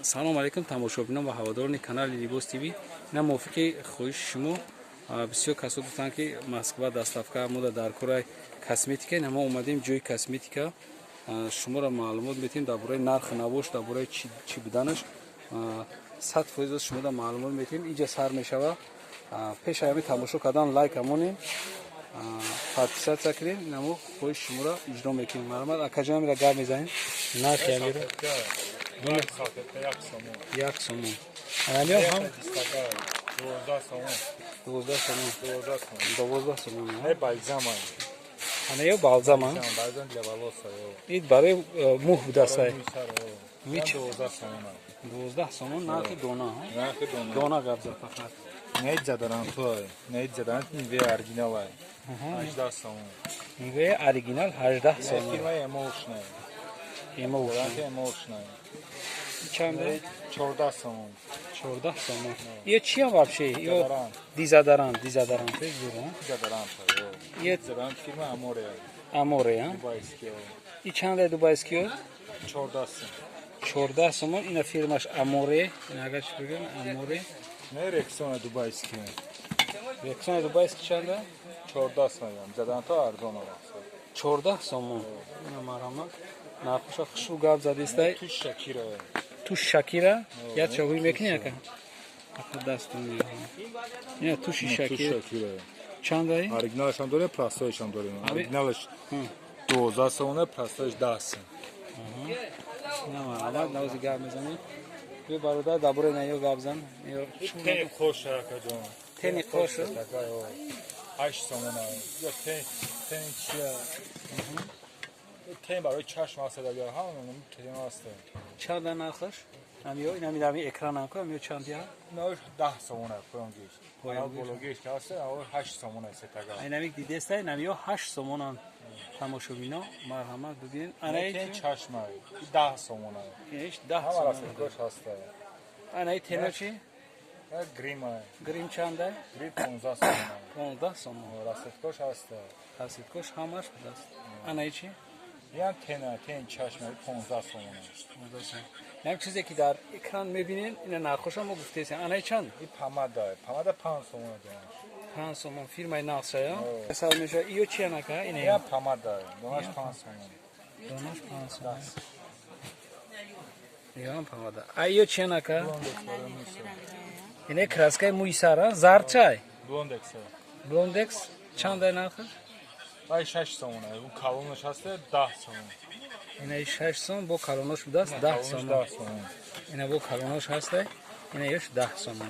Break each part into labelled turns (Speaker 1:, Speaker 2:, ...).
Speaker 1: Салом алейкум, тамошобинон ва ҳаводорони канали Либос ТВ. Ина, мувофиқи хоҳиши шумо, бисёр касо гуфтанд, ки Москва доставка мода дар кораи косметика. Ина, мо омадем ҷои косметика, шуморо маълумот метиҳем дар бораи нархи навош, дар бораи чӣ буданаш. 100% шумода маълумот метиҳем. Инҷа сар мешава. Пеш ами тамошо кардан лайк амонем, подписаться кунем. Ина, мо хоҳиши шуморо иҷро мекунем. Марҳамат, акаҷон, амира гап мезанем, нархи амира.
Speaker 2: 1 сомон.
Speaker 1: 1 сомон. Анамиё ҳам?
Speaker 2: 12 сомон.
Speaker 1: 12 сомон.
Speaker 2: 12 сомон.
Speaker 1: 12 сомон.
Speaker 2: Не, бальзам.
Speaker 1: Анаё балзама?
Speaker 2: Бальзам для волоса.
Speaker 1: Ид барои мӯй будасай?
Speaker 2: 12 сомон.
Speaker 1: 12 сомон нархи дона?
Speaker 2: Нархи дона.
Speaker 1: Дона гап зад фақат.
Speaker 2: Не, дезодорант, не, дезодорант Нивея оригинал 18 сомон.
Speaker 1: Нивея оригинал 18 сомон.
Speaker 2: Фирма Эмолшная.
Speaker 1: Эмолшная.
Speaker 2: Эмолшная.
Speaker 1: Чанде?
Speaker 2: 14 сомон.
Speaker 1: 14 сомон. Ё чиям вообще? Ё дезодорант, дезодорант зур.
Speaker 2: Дезодорант.
Speaker 1: Ё
Speaker 2: дезодорант фирма Аморе.
Speaker 1: Аморе, а?
Speaker 2: Дубайский.
Speaker 1: И чанде дубайский?
Speaker 2: 14 сом.
Speaker 1: 14 сомон. Ина фирмаш Аморе. Ина, агар чӣ бигӯям, Аморе.
Speaker 2: Не, Рексона дубайский.
Speaker 1: Рексона дубайский чанда?
Speaker 2: 14 сом. Дезодорант арзон.
Speaker 1: 14 сомон. Ина, марҳамат. Нархоша хушрӯ гап задистай.
Speaker 2: Тушь Шакира.
Speaker 1: Тушь Шакира. Як чоҳӣ мекунӣ, ака? Ака, дастон. Ина, туши Шакира. Чандай?
Speaker 2: Оригиналашам дорем, простоишам дорем. Оригиналаш 12 сомона, простоиш 10 сом.
Speaker 1: Ина, марҳамат, навози гап мезанем. Бё, бародар, дар бораи наё гап зан.
Speaker 2: Тени қош, акаҷон.
Speaker 1: Тени қош.
Speaker 2: 8 сомона. Ё тени чия? Тени барои чашм аст, агар ҳама тени аст.
Speaker 1: Чанд нархаш? Амиё, ин ами дар экран ам ку, амиё чанд я?
Speaker 2: Инош 10 сомона поёнгиш.
Speaker 1: Поёнгиш.
Speaker 2: Бологиш ки ҳаст, 8 сомона сетага.
Speaker 1: Ин ами дидеста, ин амиё 8 сомонанд. Тамошобино, марҳамат, бибинед. Анаи
Speaker 2: Тени чашма 10 сомона.
Speaker 1: Иш 10
Speaker 2: Ҳама
Speaker 1: сомон.
Speaker 2: расцветкош ҳаст.
Speaker 1: Анаи тено чи?
Speaker 2: Грима.
Speaker 1: Грим чанда?
Speaker 2: Грим 15 сомона.
Speaker 1: 15 сомон.
Speaker 2: Расцветкош ҳаст.
Speaker 1: Расцветкош ҳамаш будаст. Анаи чи?
Speaker 2: Ям тена, тен чашма 15 сомона.
Speaker 1: 15 сомон. Як чизе ки дар экран мебинед, ина нархоша мо гуфтесем. Анаи чанд?
Speaker 2: И помада, помада 5 сомона донаш.
Speaker 1: 5 сомон, фирмаи нақшая. Сар мешава. Иё чи, анака? Ина?
Speaker 2: Ям помада, донаш 5 сомона.
Speaker 1: Донаш 5 сомон. Иёам помада. А иё чи, анака?
Speaker 2: Блондекс барои мӯй сар.
Speaker 1: Ине краскаи мӯи сар, а? Зардчай?
Speaker 2: Блондекс.
Speaker 1: Блондекс чандай нархаш?
Speaker 2: Ай 6 сомона. У калонаш ҳаст 10 сомон.
Speaker 1: Ина 6 сом, бо калонош будааст 10
Speaker 2: Калонаш
Speaker 1: сомон.
Speaker 2: 10 сомон.
Speaker 1: Ина бо калонош ҳастай. Ина ёш 10 сомон.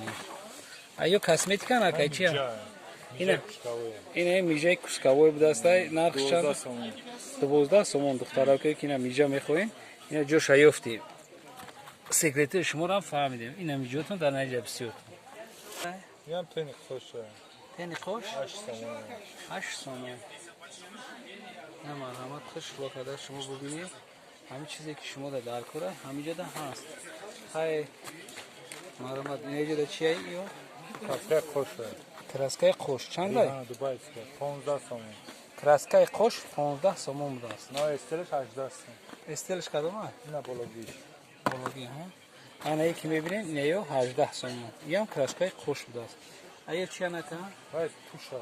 Speaker 1: А ё косметика, анака, чи? Ина. Ина мижаи кусковой будастай. Нархш чанд?
Speaker 2: 12 сомон.
Speaker 1: 12 сомон. Духтаракое ки ина мижа мехоҳем, ина ҷоша ёфтем. Секретари шуморо ҳам фаҳмидем. Ина миҷотон дар наҷа бисёр.
Speaker 2: Ям тени қош.
Speaker 1: Тени қош?
Speaker 2: 8 сомон.
Speaker 1: 8 сомон. На, марҳамат, хуш карда шумо бубинед. Ҳамин чизе ки шумо дар кора, ҳаминҷода ҳаст. Хай, марҳамат, инаҷода чия ё?
Speaker 2: Краскаи қош.
Speaker 1: Краскаи қош чандай?
Speaker 2: Дубайская 15 сомон.
Speaker 1: Краскаи қош 15 сомон будааст.
Speaker 2: На, эстелеш 18 сом.
Speaker 1: Эстелш кадома?
Speaker 2: Ина, бологиш.
Speaker 1: Бологи, ҳа. Ана ки мебинед, инаё 18 сомон. Иам краскаи қош будааст. Ая чи, анака?
Speaker 2: Вай туша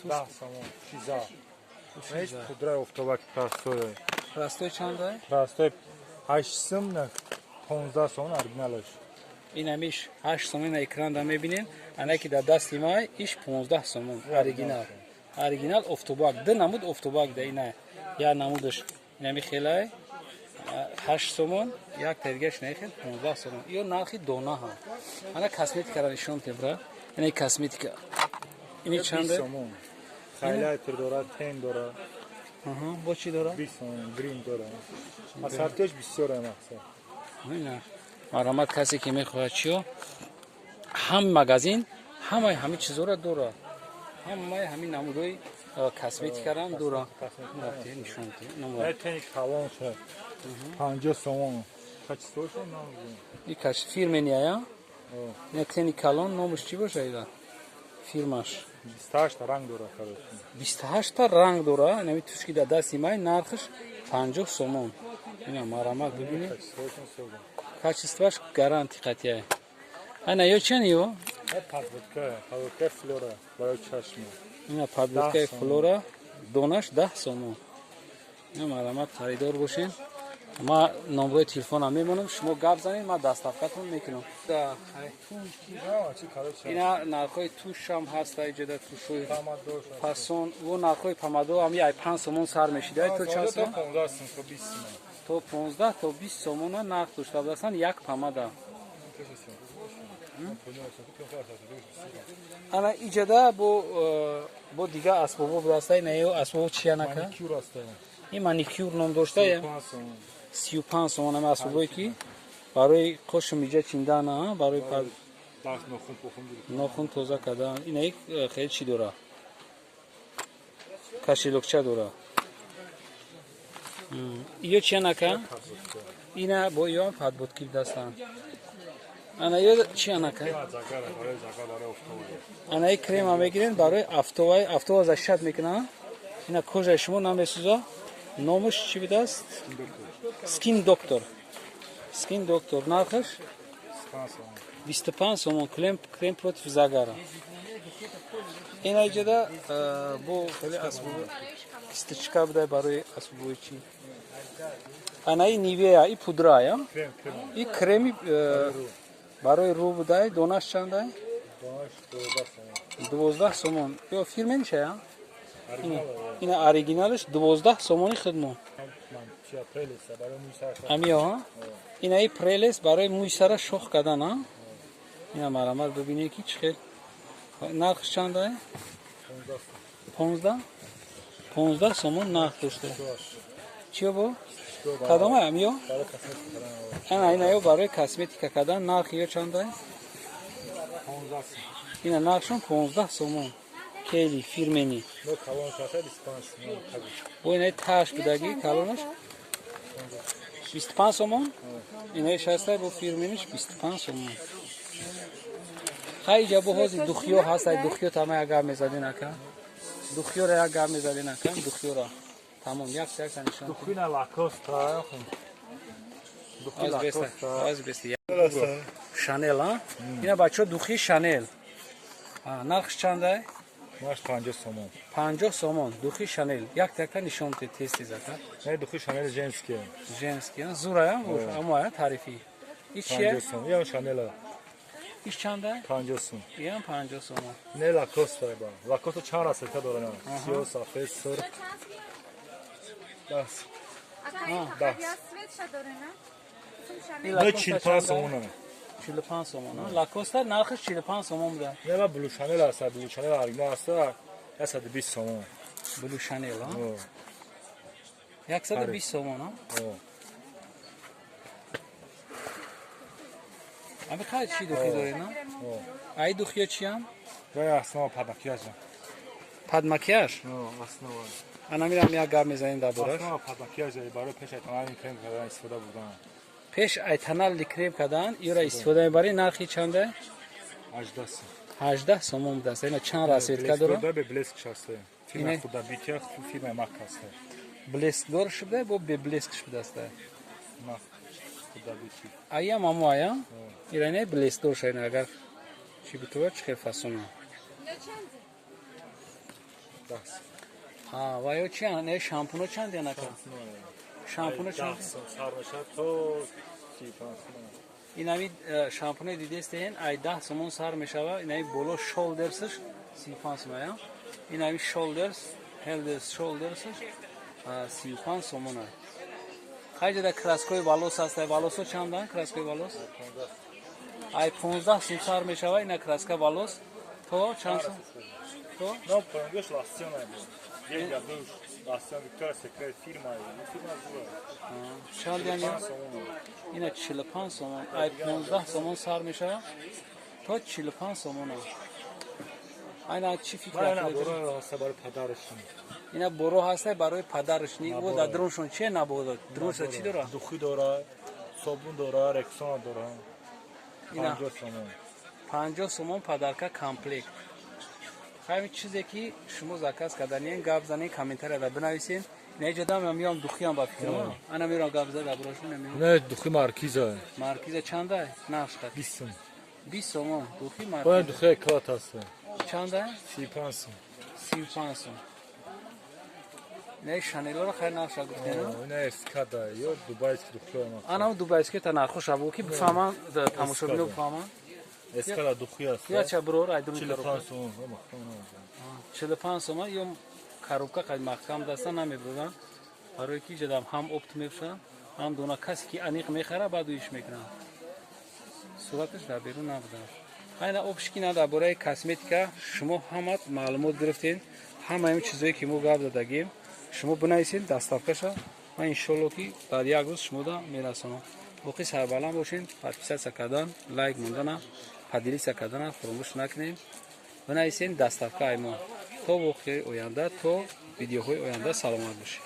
Speaker 2: 10 сомон. Чиза. Неш, пудраи офтобак простой.
Speaker 1: Простой чандай?
Speaker 2: Простой 8 сом, на 15 сомон оригиналаш.
Speaker 1: Инамиш 8 сомон, ина экранда мебинем. Ана ки дар дасти май, иш 15 сомон, оригинал. Оригинал офтобак. Ду намуд офтобак да ина. Як намудаш инами хелай 8 сомон, як тадигаш нахел 15 сомон. Ё нархи дона ҳам. Ана косметикаро нишон тем, бра. Ина косметика. Ини чанде?
Speaker 2: Сомон. Хайлайтер дорад, тень дорад.
Speaker 1: Аҳа, бо чӣ дорад?
Speaker 2: 20 сомон, грим дорад. Ассортиаш бисёр мақсад.
Speaker 1: Ина. Марҳамат, касе ки мехоҳад чиё, ҳам магазин ҳамаи ҳамин чизоро дорад. Ҳамаи ҳамин намудҳои косметикаро ҳам дорад. Нишон.
Speaker 2: Тени калон шуд. 50 сомон. Качествоашон намедонам.
Speaker 1: И каш фирмения? Ина тени калон, номаш чӣ боша ила? Фирмаш.
Speaker 2: 28 та ранг дорад, короче.
Speaker 1: 28 та ранг дора. Инами тушки дар дасти май, нархаш 50 сомон. Ина, марҳамат, бибинед.
Speaker 2: Качествоашон соза.
Speaker 1: Качествоаш гарантия қатия. Ана ё чанд ё?
Speaker 2: Подводка, подводка Флора барои чашм.
Speaker 1: Ина подводкаи Флора, донаш 10 сомон. Ина марҳамат, харидор бошен. Ма номрои телефонам мемонам, шумо гап занед, ма доставкатон мекунам. Ина нархҳои тушам ҳаст, иҷода тушои фасон во нархҳои помадо ҳам ай 5 сомон сар мешида то чанд сомон? То 15 то 20 сомона нарх дошта будастанд як помада. Ана иҷода бо дигар асбобо будаста. Ина ё асбобо чия нака? Ин маникюр ном дошта, 35 сомон. Ами асбобое ки барои қошу миҷа чиндан, барои нохун тоза кардан. Ина як хеле чӣ дора, кошелёкча дора. Ё чия нака? Ина бо ё подводки дастанд. Ана ё чия нака? Ана и крема мегирен барои афтова, афтова защищать мекунад. Ина кожаи шумо намесӯза. Номаш чӣ будааст? Скин доктор. Скин доктор. Нархаш 25 сомон. Крем против загара. Ина иҷода бо хеле асбоб кисточка буда барои асбобои чӣ. Ана и Нивея, и пудра, я? И креми барои рӯ будай, донаш чандай? 12 сомон. Ё фирменша, я? Ина оригиналаш 12 сомони хидмо. Амиё, ина и прелес барои мӯи сара шох кардан, а? Ина марҳамат, бибинед ки чӣ хел. Нархш чандай? 15? 15 сомон нарх дошта. Чиё бо? Кадома амиё? Ана ина ё барои косметика кардан нарх ё чандай? Ина нархшон 15 сомон. Кели фирмени. Бо инаи таш будаги калонаш 25 сомон. Инаи шастай бо фирмениш 25 сомон. Хай иҷа бо ҳозир духиё ҳаст, ай духиё тама як гап мезадин ака. Духиёра як гап мезадин ака, духиёра. Тамом, як як нишон.
Speaker 2: Духина Лакоста. Духи Лакоста.
Speaker 1: Аз бест. Шанел, а? Ина бачо духи Шанел. Нархш чандай?
Speaker 2: Нархш 50 сомон.
Speaker 1: 50 сомон духи Шанел. Як якта нишон те тест зака.
Speaker 2: Не, духи Шанел женский.
Speaker 1: Женский, зура, амо я тарифи. И чия?
Speaker 2: 50 сомон. Я Шанел.
Speaker 1: Иш чанда?
Speaker 2: 50 сомон.
Speaker 1: Иам 50 сомон.
Speaker 2: Не Лакоста ба. Лакоста чанд расета дора? Сиё, сафед, сурх. Бас.
Speaker 1: Бас.
Speaker 2: Не 45 сомон.
Speaker 1: 45 сомон. Лакоста нархш 45 сомон буда.
Speaker 2: Не, ма Блу Шанел аст, Блу Шанел оригинал аст, 120 сомон.
Speaker 1: Блу Шанел, а? 120 сомон, а? Ами хай чӣ духи доред, на? Ай духиё чиям?
Speaker 2: Вай основа под макияж.
Speaker 1: Под макияж?
Speaker 2: Основа.
Speaker 1: Ана мирам як гап мезанем дар бораш.
Speaker 2: Основа под макияж барои пеш ай тональный крем кардан истифода бурдан.
Speaker 1: Пеш ай тональный крем кардан, ёра истифода мебарӣ, нархи чанда?
Speaker 2: 18 сом.
Speaker 1: 18 сомон будааст. Ина чанд расцветка дора?
Speaker 2: Бе блеск шаст. Фирма Худабитя, фирма Мак аст.
Speaker 1: Блеск дор шуда, бо бе блеск шудааст.
Speaker 2: Мак Худабити.
Speaker 1: Аям амо аям? Ира не блеск дор шайна агар чӣ битова чӣ хел фасона. Ҳа, ва ё чи не шампуно чанд янака? Шампуно чанд?
Speaker 2: Сар мешавад то 35 сомон.
Speaker 1: Инами шампуне дидестен, ай 10 сомон сар мешава, инами боло шолдерсш 35 сомон, я? Инами шолдерс, хелдерс шолдерсш 35 сомон. Хайҷада краскои волос аст, ай волосо чандан? Краскои волос? Ай 15 сом сар мешава, ина краска волос то чанд сом? То?
Speaker 2: Но пангеш ласион ай. Як душ ласион Виктория Секрет фирма, фирма зура.
Speaker 1: Чанд яни? Ина 45 сомон, ай 15 сомон сар мешава то 45 сомон. Айна чӣ фикр
Speaker 2: Ина боро ҳаст барои падарашон.
Speaker 1: Ина боро ҳаст барои падараш. Ни бо дар дроншон чӣ набода? Дронша чӣ дора?
Speaker 2: Духи дора, собун дора, рексона дора. 50 сомон.
Speaker 1: 50 сомон подарка комплект. Ҳамин чизе ки шумо заказ карданien, гап занед, комментарияда бинависед. Неҷадам миём, духиам ба фикрам. Ана мерам, гап зада бурашон намиём.
Speaker 2: Не, духи Маркиза.
Speaker 1: Маркиза чанда? Нархш қад?
Speaker 2: 20 сом.
Speaker 1: 20 сомон духи
Speaker 2: Бояд
Speaker 1: Маркиза.
Speaker 2: Духи Эклат ҳаст.
Speaker 1: Чанда?
Speaker 2: 35 сом.
Speaker 1: 35 сом. Не, Шанелоро хайр нархша гуфтена.
Speaker 2: Ина Эскада ё дубайский духи.
Speaker 1: Ана дубайский та нархоша бугу, ки бифаҳман, тамошобино бифаҳман.
Speaker 2: Эскада духи аст.
Speaker 1: Я ча брор айдуни.
Speaker 2: 45 сом.
Speaker 1: 45 сомон ё коробка қад маҳкам даста намебуранд, барои ки ҷадам ҳам опт мепушанд, ҳам дона. Касе ки аниқ мехара, баъд иш мекунанд. Сураташ дар берун набуданд. Айна обшки на дар бораи косметика шумо ҳамат маълумот гирифтед. Ҳамаи чизое ки мо гап задагим, шумо бинависед доставкаша, ман иншолло ки дар як рӯз шумода мерасонам. Боқӣ сарбаланд бошед. Подписаться кардан, лайк мондана, поделиться кардана фуромӯш накунем. Бинависед доставка ай мо. То воқеаи оянда, то видеоҳои оянда саломат бошед.